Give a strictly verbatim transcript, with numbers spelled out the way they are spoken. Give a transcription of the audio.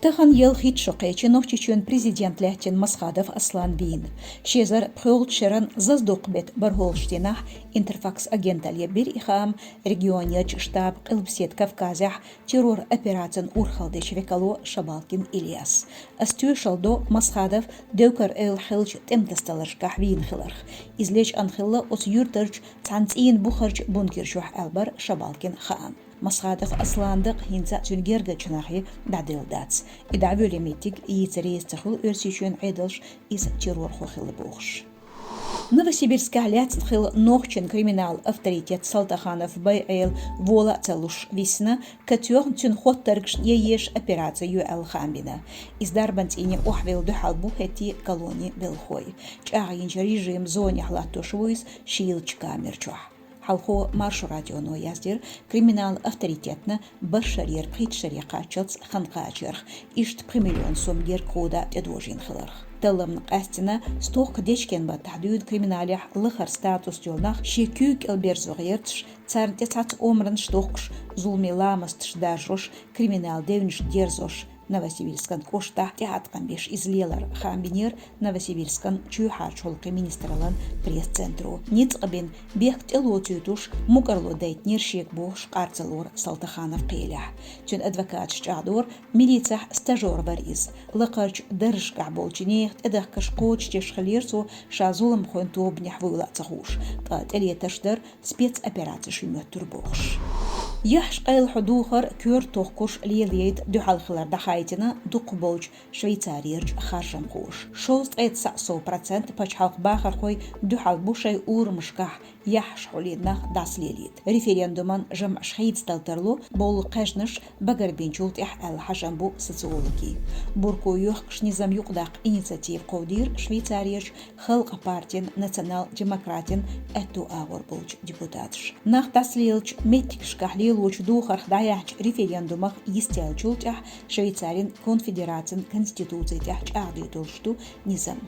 Тахан ялхитта шо кхаьчна Нохчийчоьнан президент лаьттина Масхадов Аслан вийна. Ши эзар пхоьалгӀача шеран зазадоккху беттан бархӀолгӀачу дийнахь Интерфакс агенталле бира и хаам, регионерчу штабан Къилбаседа Кавказехь террор операцин урхалла дечу векало Шабалкин Ильяс. Ас тоьшалла до Масхадов Девкар-Эвла хиллачу тӀематасадаларшкахь вийна хиларх. Иза лечкъина хилла оцу юьртарчу цхьана цӀийнан бухарчу бункер чохь, аьлла бара Шабалкина хаам. Масхадов Асланан дакъа хӀинца а цуьнан гергарчу нахе дӀаделла дац. И дӀавоьллина меттиг йийца реза ца хуьлу Оьрсийчоьнан Ӏедалш, иза террорхо хилла бохуш. Новосибирскехь лаьцна хилла нохчийн криминалан авторитет Салтаханов Байъела вола а ца луш висна, катоьхна цуьнан хоттаргашна еш операци ю аьлла хаам бина. Иза дарбан цӀийне охьавелла дуьхьал бу хӀетте колонин белхахой. ЧӀагӀйинчу режиман зонехь латтош ву иза шийлачу камер чохь. Хьалхо Маршо радионо яздира криминалан авторитетна бархӀ шарера пхийтта шаре кхаччалц хан кхачарх, иштта пхи миллион сом герга кхода тӀедожийна хиларх. Талламна къаьстина, стохка дечкен-баттахь дуьйна криминалехь лахара статус йолу нах шен куьйга кӀел берзо гӀерташ, царна тӀе цхьацца омранаш дохкуш, зуламе ламасташ даржош, криминалан девнаш дерзош, Новосибирскан кӀоштахь тӀеӀаткъам беш иза лелар хаам бинера Новосибирскан чоьхьарчу гӀуллакхийн министраллан пресс-центро. Ницкъ бина, бехк тӀелоцуьйтуш, мукӀарло дайтинера шега бохуш къар ца лора Салтаханов кхелехь. Цуьнан адвокаташа чӀагӀдора, милицехь стажёр вара иза. Лакхарчу даржашкахь болчу нехан тӀедахкарш кхочушдеш хиллера цо, ша зуламхойн тобанехь вуйла а ца хууш, ткъа тӀелетарш дара, спецоперацеш моьттура бохуш. Яххьаш къайлахьо духар коьрта тохкуш лелайайта дуьхьал хилар дӀахаийтина дукхахболчу Швейцарерчу харжамхоша. Шовзткъе цхьаъ сов процент пачхьалкхан бахархой дуьхьал бу шайн урамашкахь яххьаш хьулийна нах дӀасалелийта. Референдуман жамӀаш хийцадала тарло болу кхаьжнаш багарбинчул тӀаьхьа аьлла хьажам бу социологийн. Бурко йохкуш низам юкъадаккха инициатива кховдийра Швейцарерчу Халкъан партин национал-демократийн аьтту агӀор болчу депутаташа. Нах дӀасалелачу меттигашкахь лелочу духарх дӀаяьхьначу референдумах йистеллачул тӀаьхьа Швейцарин конфедерацин конституци тӀехь чӀагӀдуьйтуш ду низам.